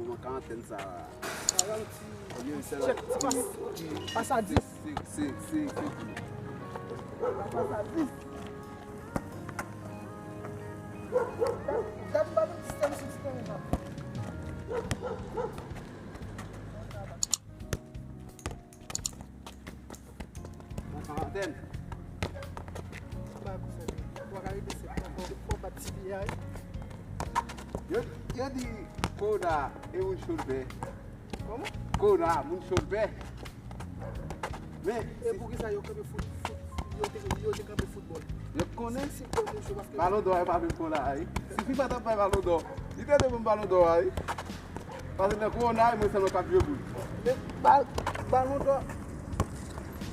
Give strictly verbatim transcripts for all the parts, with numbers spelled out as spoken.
Nan karantèn sa a. Yon ti, yon ti pas, pas a dis. Se, se, se, se, se, pas a dis. Dat, dat m pa konn sistèm sou ti teren sa. Nan karantèn. Ba konsa, twa ka rive sèt tan, fò, fò bat ti pye a, wi. Yo, yo di kowona e moun cholbè. Kòman? Kowona, moun cholbè. Men, e poukisa yo kanpe fout, fout, yo te, yo te kanpe foutbòl? Yo konnen. Si, si, si, si, balon dò a pa vin pou la, wi. Si fifa t ap bay balon dò, li te dwe ban m balon dò a, wi. Paske nan kowona, e mwen sèlman k ap jwe boul. Men bal-, balon dò,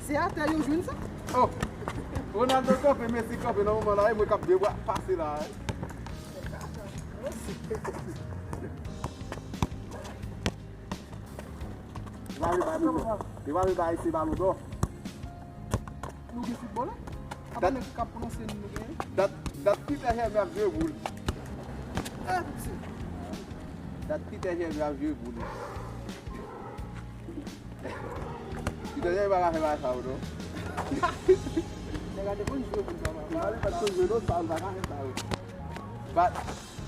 se atè yo jwenn sa? Oh! Ronaldo kanpe, Messi kanpe nan moman la, e mwen k ap debwa pase la, wi. Yo pa vle bay, yo pa vle bay se balon dò. Nou gen foutbolè? Apa nèg k ap pwononse nou genyen? Dat, dat Peter Gervais ap jwe boul. Eh, piti. Dat Peter Gervais ap jwe boul. Peter Gervais pa ka fè bagay sa yo, non. Nèg la te konn jwe boul, papa. Nèg la te konn jwe, non, sa, li pa ka fè sa yo. Bat,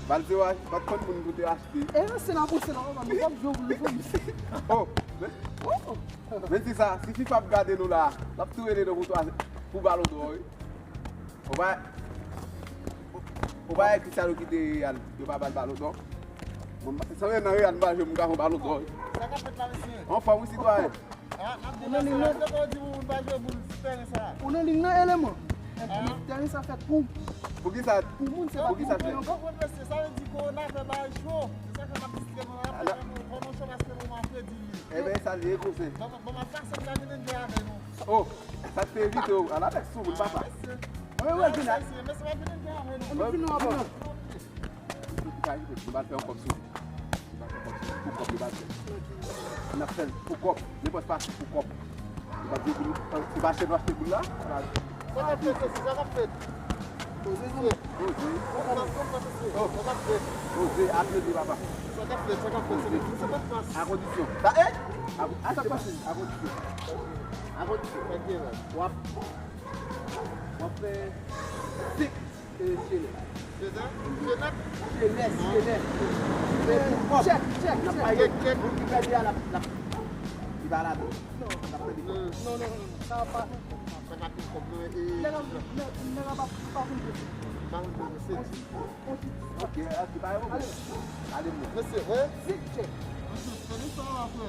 bat se wa, bat konn moun pou te achte. E nan se la pou se la, papa, nou p ap jwe boul, nou fè. Oh, men, oh. Men si sa, si fifa ap gade nou la, l ap tou rele nou pou twa, pou balon dò, wi. Ou pa, ou pa wè Cristiano kite Real, yo pa ba l balon dò. Bon, san Real nan Real, m pa jwe, m ka fè balon dò, wi. Sa k ap fèt la, mesye? Anfòm, wi, sitwayen. Ah, n ap deplase la, m te konn di pou moun pa jwe boul sou teren sa. Ou nan liy nan, eleman. Teren sa fèt pou, pou ki sa? Pou moun, se pa pou moun ankò. Mesye, sa vle di kowona fè bagay cho. Se sa fè m ap distre nou la, fè nou pran nou cho paske moman fredi li ye. Enben, sa l ye, kouzen. Bon, bon, m ap pase m la vin enjoy avè nou. Oh, sa k te evite w. Ala tèks sou moun, papa. Mwen wè l vin la. Mwen vin nou apre. Li pa rive, li pa fè yon kòb sou li. Li pa fè kòb sou li. Pou kòb, li pa fè. N ap fè l pou kòb. Nenpòt fason pou kòb. Li pa jwe pou li. Li pa chèf achte boul la. Sa k ap fèt, mesye? Sa k ap fèt? Poze, poze. Poze. Sa k ap fèt? Poze, aplodi, papa. Sa k ap fèt? Sa k ap fèt? Se pa pas. A kondisyon. Sa, eh! A, a, sa pase. A kondisyon. A kondisyon. W ap, w ap fè senk. E, Chenèt. Chenèt? Chenèt. Chenèt, Chenèt. Tchèk, tchèk, tchèk. Moun ki pèdi a, l ap, l ap, li pa ladan. Non. L ap pèdi kòb. Non, non, non, non. Sa pa. Sa ka pil kòb, non, e, nèg la, nèg, nèg la pa, pa konn jwe. Pa konn jwe, se. Ok, ok, pa gen pwoblèm. Ale, mwen. Mesye, wè? Senk tchèk. Mesye, fè li sa la, frè.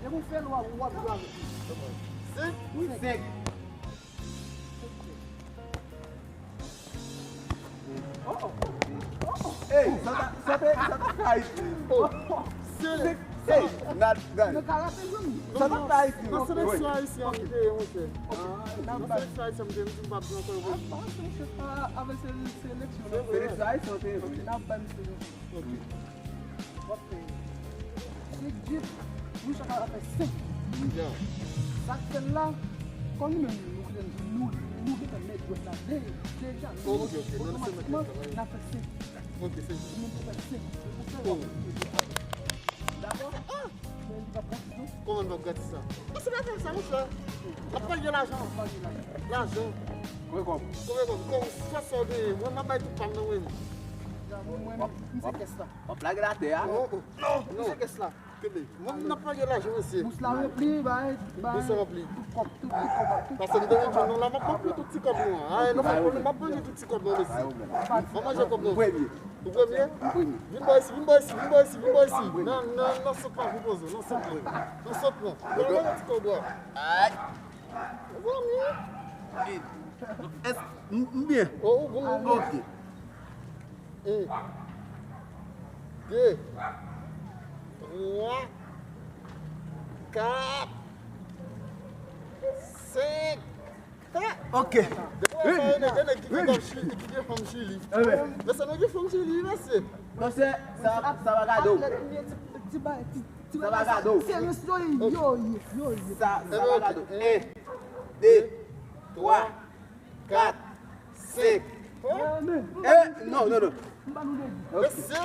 Depi w fè l, w ap, w ap jwe avèk li. Senk? Wi, senk. Ey, sa ta, sa ta, sa ta ka Ayiti. Ey, nan, nan. Sa ta ka Ayiti. Nan seleksyon ayisyen an ki te ye, monchè. Nan seleksyon ayisyen an ki te ye, m di m p ap di ankò. Seleksyon ayisyen an te ye. N ap bay misye. Ok. W ap fè senk jip, nou chak ap fè senk. Ya. Sa k fè l la, kòm nou menm nou, nou, nou gentan mèt jwèt la de-, deja, nou otomatikman, n ap fè senk. Ok, senk jip. Nou menm pou fè senk. Pou fè w ap fè. Dakò? Ah! Men li p ap gratis, non? Kòman l p ap gratis la? Pase pa fè sa, monchè. N ap pale de lajan. N ap pale de lajan. Lajan. Konbyen kòb? Konbyen kòb? Kòb, swa sa w genyen. Mwen, m ap bay tout pa m nan men w. Mwen, mwen, m se kès la. W ap lage l atè a? Non, non. Non, se kès la. Kenbe. Mwen, m ap lage lajan, mesye. Bous la ranpli, bay, bay. Bous la ranpli. Tout kòb, tout, tout kòb, tout. Pase m te manje nou la, m ap ranpli tout ti kòb nou an. Ay, nou pa pwoblèm, m ap manje tout ti kòb nou, mesye. M ap manje kòb nou. Premye. Ou premye? M premye. Vin bò isi, vin bò isi, vin bò isi, vin bò isi. Nan, nan, nan sant la pou poze w, nan sant la. Nan sant la. Nan, nan, nan ti kòb la. Ay. Zanmi. Èske m, m byen? Oh, ou bon, ou bon. Ok. Un, deux, trois, quatre, cinq. Ok. Depi sa, e nèg, e nèg ki gen fanm Chili, ki gen fanm Chili. Men sa nou gen fanm Chili, mesye. Monchè, sa, sa va gade w. Sa va gade w. Sa, sa va gade w. Un, deux, trois, quatre, cinq. Eh, non, non, non. Mesye!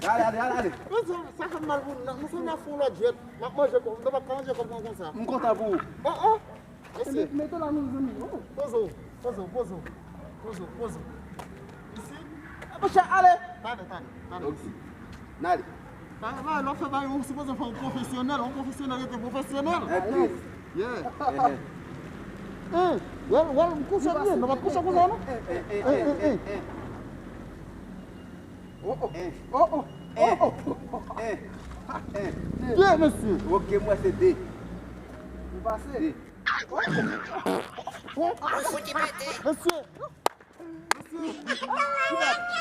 Ale, ale, ale, ale. Mesye, sa fè m mal pou nou. Nou fè m la fon lòt jwèt. M ap manje kòb. M pa ka manje kòb mwen konsa. M kontan pou ou. Oh, oh. Mesye. Mete la nou zanmi. Oh. Poze w, poze w, poze w. Poze w, poze w. Isi. Monchè, ale. Tande, tande, tande. Ok. N ale. Bagay, bagay, lè w fè bagay, ou sipoze fè yon pwofesyonèl, yon pwofesyonèl rete pwofesyonèl. Enteresan. Yeah. Eh, well, well, m konsa m ye, nou pa konsa konsa, non? Eh, eh, eh, eh, eh. Oh, oh. Eh. Oh, oh. Eh. Oh, oh. Eh. Eh. Yeah, mesye. Ok, m wè se de. Ou pase? De. Mesye. Mesye.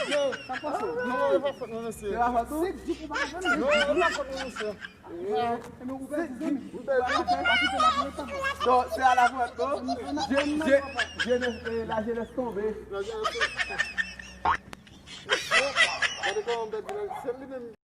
Yo. Sa k pase? Non, non, e pa fòt mwen, mesye. Se pa fòt ou? Non, e pa fòt mwen, mesye. Ou pèdi. Ou pèdi. Non, se a la fòt ou. Je, je, je ne, eh, la jeunesse tombe. La jeunesse tombe. Gade kòman m pèdi la. Se li menm.